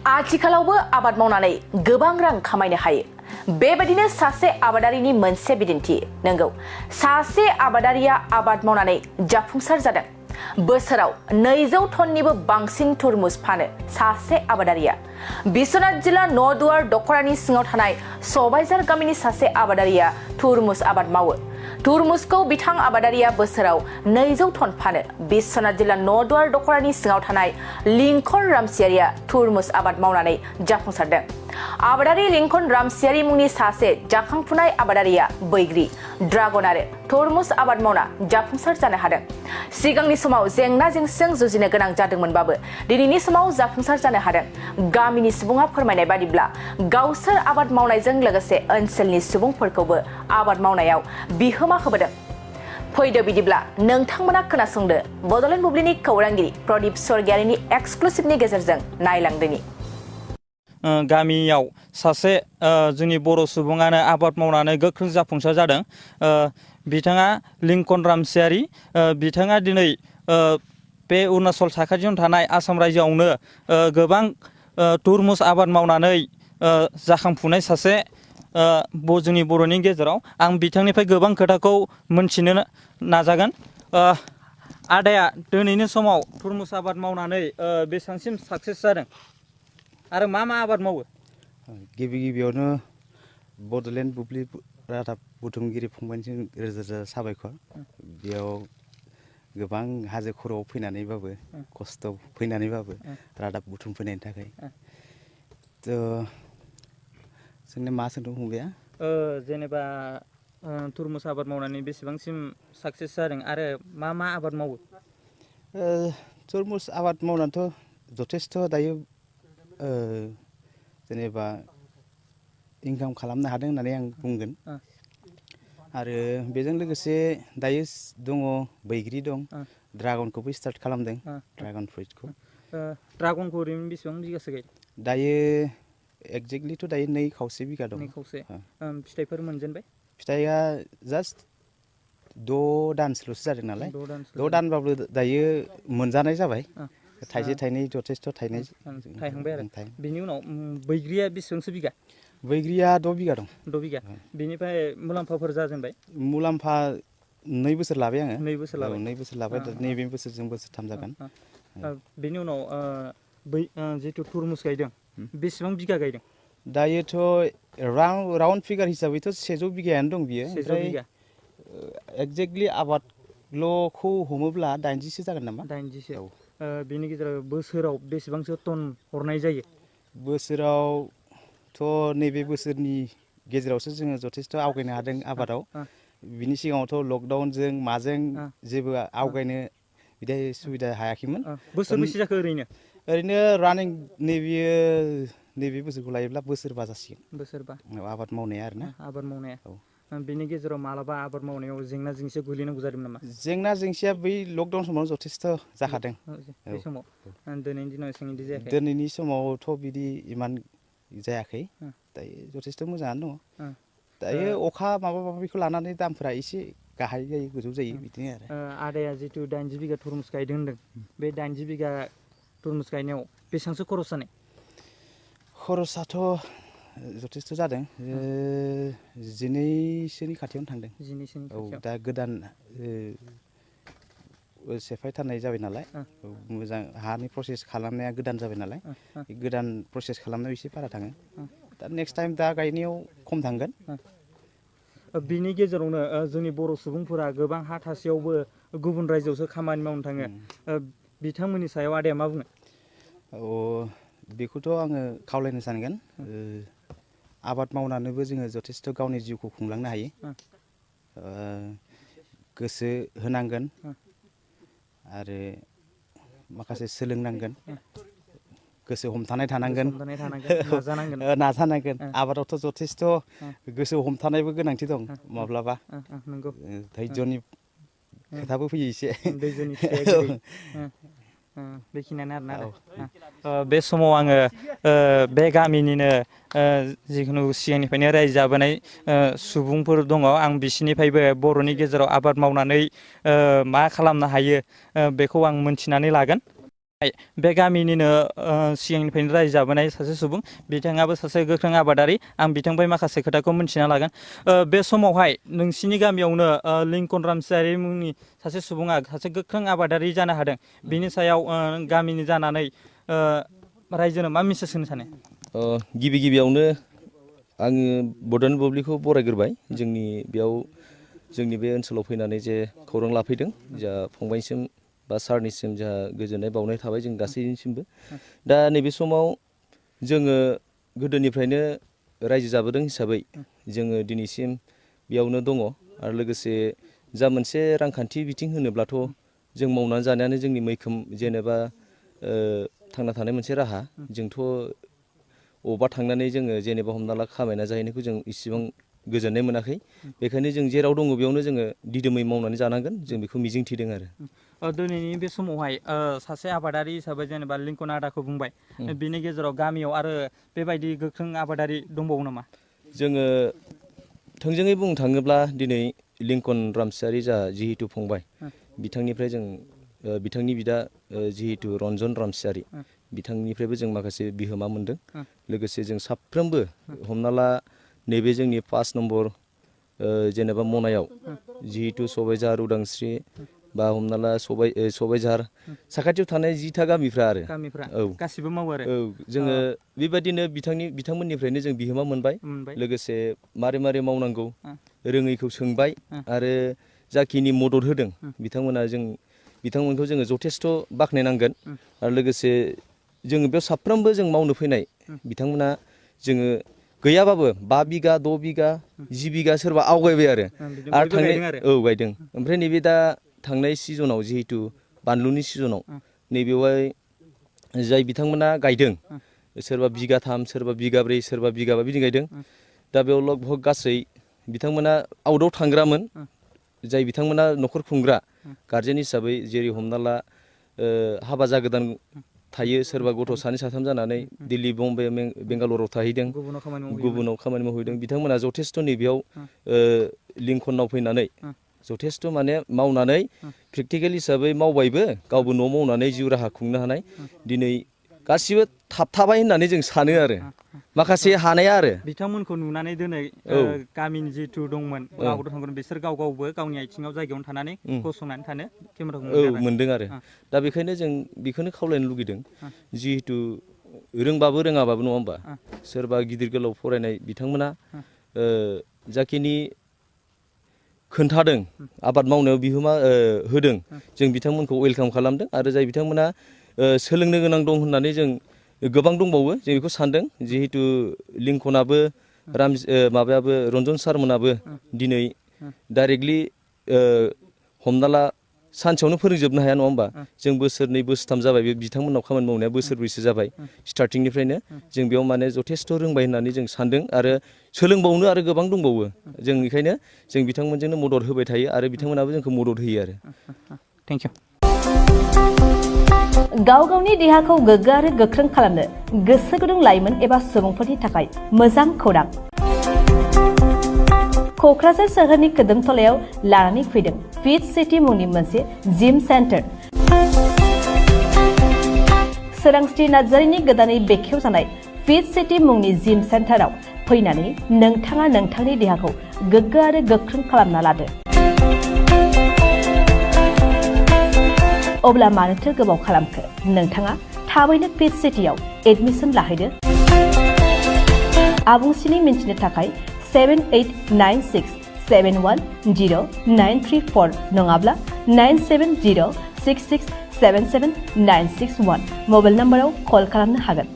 आथिखालावबो आबाद मावनानै गोबां रां खामायनो हायो। बेबायदिनो सासे आबादारिनि मोनसे बिदिन्थि नंगौ सासे आबादारिया आबाद मावनानै जाफुंसार जादों। बोसोराव 200 टननिबो बांसिन तुरमुस फानो सासे आबादारिया। बिश्वनाथ जिल्ला नदुवार दखरानि सिङाव थानाय सबायझार गामिनि सासे आबादारिया तुरमुस आबाद मावो। तुरमुसखौ बिथां आबादारिया बोसोराव 200 टन फानो। बिश्वनाथ जिल्ला नदुवार दखरानि सिङाव थानाय लिंकन रामसियारिया तुरमुस आबाद मावनानै जाफुंसारदों। आबादारि लिंकन रामसियारि मुंनि सासे जाखांफुनाय आबादारिया बैग्रि, ड्रागन आरो तुरमुस आबाद मावना जाफुंसार जानो हादों। सिगांनि समाव जेंना जेंसिजों जुजिनो गोनां जादोंमोनबाबो दिनैनि समाव जाफुंसार जानो हादों। गामिनि सुबुङा फोरमायनाय बादिब्ला गावसोर आबाद मावनायजों लोगोसे ओनसोलनि सुबुंफोरखौबो आबाद मावनायाव बिहोमा होबोदों। फैदो बिदिब्ला नोंथांमोना खोनासंदो बड'लेण्ड बुब्लिनि खौरांगिरि प्रदीप स्वर्गियारिनि एक्सक्लुसिभनि गेजेरजों नायलांदोनि। गामियाव सासे जोंनि बर' सुबुङानो आबाद मावनानै गोख्रों जाफुंसार जादों। बिथाङा लिंकन रामसियारि। बिथाङा दिनै बे अरुणाचल साखाथियाव थानाय आसाम रायजोआवनो गोबां तुरमुस आबाद मावनानै जाखांफुनाय सासे जोंनि बर'नि गेजेराव। आं बिथांनिफ्राय गोबां खोथाखौ मोनथिनो नाजागोन। आदाया दिनैनि समाव तुरमुस आबाद मावनानै बेसेबांसिम साक्सेस जादों आरो मा आबाद मावो? गिबियावनो बड'लेण्ड बुब्लि रादाब बुथुमगिरि फंबायनिसिम रोजा रोजा साबायखर। बेयाव गोबां हाजो खर'आव फैनानैबाबो खस्थ' फैनानैबाबो रादाब बुथुम फैनायनि थाखाय। जोंनो मा सोंदों फंबाया? जेनेबा तुरमुस आबाद मावनानै बेसेबांसिम साक्सेस जादों आरो मा आबाद मावो? तुरमुस आबाद मावनानैथ' जथेस्थ' दायो जेनेबा इनकाम खालामनो हादों होननानै आं बुंगोन। आरो बेजों लोगोसे दायो दङ बैग्रि दं, ड्रागनखौबो स्टार्ट खालामदों, ड्रागन फ्रुइटखौ। ड्रागनखौ ओरैनो बेसेबां बिगासो गायदों? दायो एक्जेक्टलिथ' दायो 2.5 बिगा दं। 2.5 फिथाइफोर मोनजेनबाय? फिथाइया जास्ट 6 दानसोल'सो जादों नालाय। 6 दानबाबो दायो मोनजानाय जाबाय। थाइसे थाइनै जथेस्थ' थायहांबाय आरो। बेनि उनाव बैग्रिया बेसेबांसो बिगा? बैग्रिया 6 बिगा दं। 6 बिगा। बेनिफ्राय मुलाम्फाफोर जाजेनबाय? मुलाम्फा 2 बोसोर लाबाय आङो। 2 बोसोर लाबाय। 2 बोसोर लाबाय। नैबे बोसोरजों बोसोरथाम जागोन। बेनि उनाव जिथु तुरमुस गायदों बेसेबां बिगा गायदों? दायोथ' राउन्ड फिगार हिसाबैथ' 100 बिगायानो दं बियो। 100 बिगा। एक्जेक्टलि आबादल'खौ हमोब्ला 80सो जागोन नामा? 80सो। बेनि गेजेराव बोसोराव बेसेबांसो टन हरनाय जायो? बोसोरावथ' नैबे बोसोरनि गेजेरावसो जोङो जथेस्थ' आवगायनो हादों आबादाव। बिनि सिगाङावथ' लकडाउनजों माजों जेबो आवगायनो बिदि सुबिदा हायाखैमोन। बोसोरबेसे जाखो ओरैनो? ओरैनो रानिं नैबे बोसोरखौ लायोब्ला बोसोरबा जासिगोन। बोसोरबा आबाद मावनाया आरोना। आबाद मावनाया। बेनि गेजेराव मालाबा आबाद मावनायाव जेंना जेंसि गोलैनांगौ जादों नामा? जेंना जेंसिया बै लकडाउन समाव जथेस्थ' जाखादों। बे समाव दिनैनि दिनाव एसेबां बिदि जायाखै? दिनैनि समावथ' बिदि इमान जायाखै। दायो जथेस्थ' मोजाङानो दङ। दायो अखा माबाखौ लानानै दामफोरा एसे गाहाय जायो, गोजौ जायो, बिदिनो आरो। आदाया जिथु 80 बिगा तुरमुस गायदों होनदों, बे 80 बिगा तुरमुस गायनायाव बेसेबांसो खरस जानाय? खरसाथ' जथेस्थ' जादों। 12सोनि खाथियावनो थांदों। 12सोनि खाथियाव। दा गोदान सेफायथारनाय जाबाय नालाय। मोजां हानि प्रसेस खालामनाया गोदान जाबाय नालाय। गोदान प्रसेस खालामनायाव एसे बारा थाङो। दा नेक्स्ट टाइम दा गायनायाव खम थांगोन। बिनि गेजेरावनो जोंनि बर' सुबुंफोरा गोबां हा थासेयावबो गुबुन रायजोआवसो खामानि मावनो थाङो। बिथांमोननि सायाव आदाया मा बुङो? बेखौथ' आङो खावलायनो सानगोन। आबाद मावनानैबो जोङो जथेस्थ' गावनि जिउखौ खुंलांनो हायो। गोसो होनांगोन आरो माखासे सोलोंनांगोन। गोसो हमथानाय थानांगोन। नाजानांगोन। आबादावथ' जथेस्थ' गोसो हमथानायबो गोनांथि दं माब्लाबा। नंगौ। धैर्यनि खोथाबो फैयो एसे। दैजोंनि फिथाइया बेखिनियानो आरोना। बे समाव आङो बे गामिनिनो जिखुनु सिगांनिफ्रायनो रायजो जाबोनाय सुबुंफोर दङ, आं बिसोरनिफ्रायबो बर'नि गेजेराव आबाद मावनानै मा खालामनो हायो बेखौ आं मोनथिनानै लागोन। बे गामिनिनो सिगांनिफ्रायनो रायजो जाबोनाय सासे सुबुं बिथाङाबो सासे गोख्रों आबादारि आं बिथांनिफ्राय माखासे खोथाखौ मिन्थिना लागोन बे समावहाय नोंसिनि गामियावनो लिंकन रामसियारि मुंनि सासे सुबुङा सासे गोख्रों आबादारि जानो हादों बिनि सायाव गामिनि जानानै रायजोनो मा मेसेज होनो सानो गिबि गिबियावनो आङो बड'लेण्ड बुब्लिखौ बरायग्रोबाय जोंनि बे ओनसोलाव फैनानै जे खौरां लाफैदों जा फंबायनिसिम बा सारनिसिम जोंहा गोजोननाय बावनाय थाबाय जों गासैनिसिमबो दा नैबे समाव जोङो गोदोनिफ्रायनो रायजो जाबोदों हिसाबै जोङो दिनैसिम बेयावनो दङ आरो लोगोसे जा मोनसे रांखान्थि बिथिं होनोब्लाथ' जों मावनानै जानायानो जोंनि मैखोम जेनेबा थांना थानाय मोनसे राहा जोंथ' अबा थांनानै जोङो जेनेबा हमना ला खामायना जाहैनायखौ जों इसेबां गोजोननाय मोनाखै बेखायनो जों जेराव दङ बेयावनो जोङो दिदोमै मावनानै जानांगोन जों बेखौ मिजिंथिदों आरो दिनैनि बे समावहाय सासे आबादारि हिसाबै जेनेबा लिंकन आदाखौ बुंबाय बिनि गेजेराव गामियाव आरो बेबायदि गोख्रों आबादारि दंबावो नामा जोङो थोंजोङै बुंनो थाङोब्ला दिनै लिंकन रामसियारि जा जिहेतु फंबाय बिथांनिफ्राय जों बिथांनि बिदा जिहेतु रन्जन रामसियारि बिथांनिफ्रायबो जों माखासे बिहोमा मोनदों लोगोसे जों साफ्रोमबो हमना ला नैबे जोंनि 5 नम्बर जेनेबा मनायाव जिहेतु सबायझार उदांस्रि बा हमना ला सबायझार साखाथियाव थानाय 10टा गामिफ्रा आरो औ गासिबो मावो आरो औ जोङो बेबायदिनो बिथांमोननिफ्रायनो जों बिहोमा मोनबाय लोगोसे मारै मावनांगौ रोङैखौ सोंबाय आरो जाखिनि मदद होदों बिथांमोनखौ जोङो जथेस्थ' बाख्नायनांगोन आरो लोगोसे जोङो बेयाव साफ्रोमबो जों मावनो फैनाय बिथांमोना जोङो गैयाबाबो 5 बिगा 6 बिगा 10 बिगा सोरबा आवगायबाय आरो थांनाय गायदों ओमफ्राय नैबे दा थांनाय सिजनाव जिहेतु बानलुनि सिजनाव नैबेवहाय जाय बिथांमोना गायदों सोरबा 3 बिगा सोरबा 4 बिगा सोरबा 5 बिगा बिदि गायदों दा बेयाव लगभग गासै बिथांमोना आउटआव थांग्रामोन जाय बिथांमोना न'खर खुंग्रा गारजेन हिसाबै जेरै हमना ला हाबा जागोदान थायो सोरबा गथ' 2 3 जानानै दिल्ली बम्बे बेंगालराव थाहैदों गुबुनाव खामानि मावहैदों बिथांमोना जथेस्थ' नैबेयाव लिंकनाव फैनानै जथेस्थ' माने मावनानै प्रेक्टिकेल हिसाबै मावबायबो गावबो न'आव मावनानै जिउ राहा खुंनो हानाय दिनै गासिबो थाबथाबाय होननानै जों सानो आरो माखासे हानाया आरो बिथांमोनखौ नुनानै दिनै गामिनि जिथु दंमोन आवगायाव थांगोन बिसोर गावबो गावनि आथिङाव जायगायावनो थानानै गसंनानै थानो केमेराखौ मोनदों आरो दा बेखायनो जों बेखौनो खावलायनो लुगैदों जिहेतु रोंबाबो रोङाबाबो नङा होमबा सोरबा गिदिर गोलाव फरायनाय बिथांमोना जाखिनि खोन्थादों आबाद मावनायाव बिहोमा होदों जों बिथांमोनखौ वेलकाम खालामदों आरो जाय बिथांमोना सोलोंनो गोनां दं होननानै जों गोबां दंबावो जों बेखौ सानदों जिहेतु लिंकनाबो माबायाबो रन्जन सारमोनाबो दिनै डाइरेक्टलि हमना ला सानसेयावनो फोरोंजोबनो हाया नङा होमबा जों बोसोरनै बोसोरथाम जाबाय बे बिथांमोननाव खामानि मावनाया बोसोरब्रैसो जाबाय स्टार्टिंनिफ्रायनो जों बेयाव माने जथेस्थ' रोंबाय होननानै जों सानदों आरो सोलोंबावनो आरो गोबां दंबावो जों बेखायनो जों बिथांमोनजोंनो मदद होबाय थायो आरो बिथांमोनाबो जोंखौ मदद होयो आरो थेंक इउ गाव गावनि देहाखौ गोग्गो आरो गोख्रों खालामनो गोसो गुदुं लाइमोन एबा सुबुंफोरनि थाखाय मोजां खौरां क'क्राझार सोहोरनि खोदोमथलायाव लानानै फैदों फिट सिटी मुंनि मोनसे जिम सेन्टार सोरांस्रि नार्जारिनि गोदानै बेखेवजानाय फिट सिटी मुंनि जिम सेन्टाराव फैनानै नोंथाङा नोंथांनि देहाखौ गोग्गो आरो गोख्रों खालामना लादो अब्ला मानोथो गोबाव खालामखो नोंथाङा थाबैनो फिट सिटीआव एडमिसन लाहैदो आबुंसिनै मिन्थिनो थाखाय 7896710934 नङाब्ला 9706677961 मबाइल नाम्बाराव कल खालामनो हागोन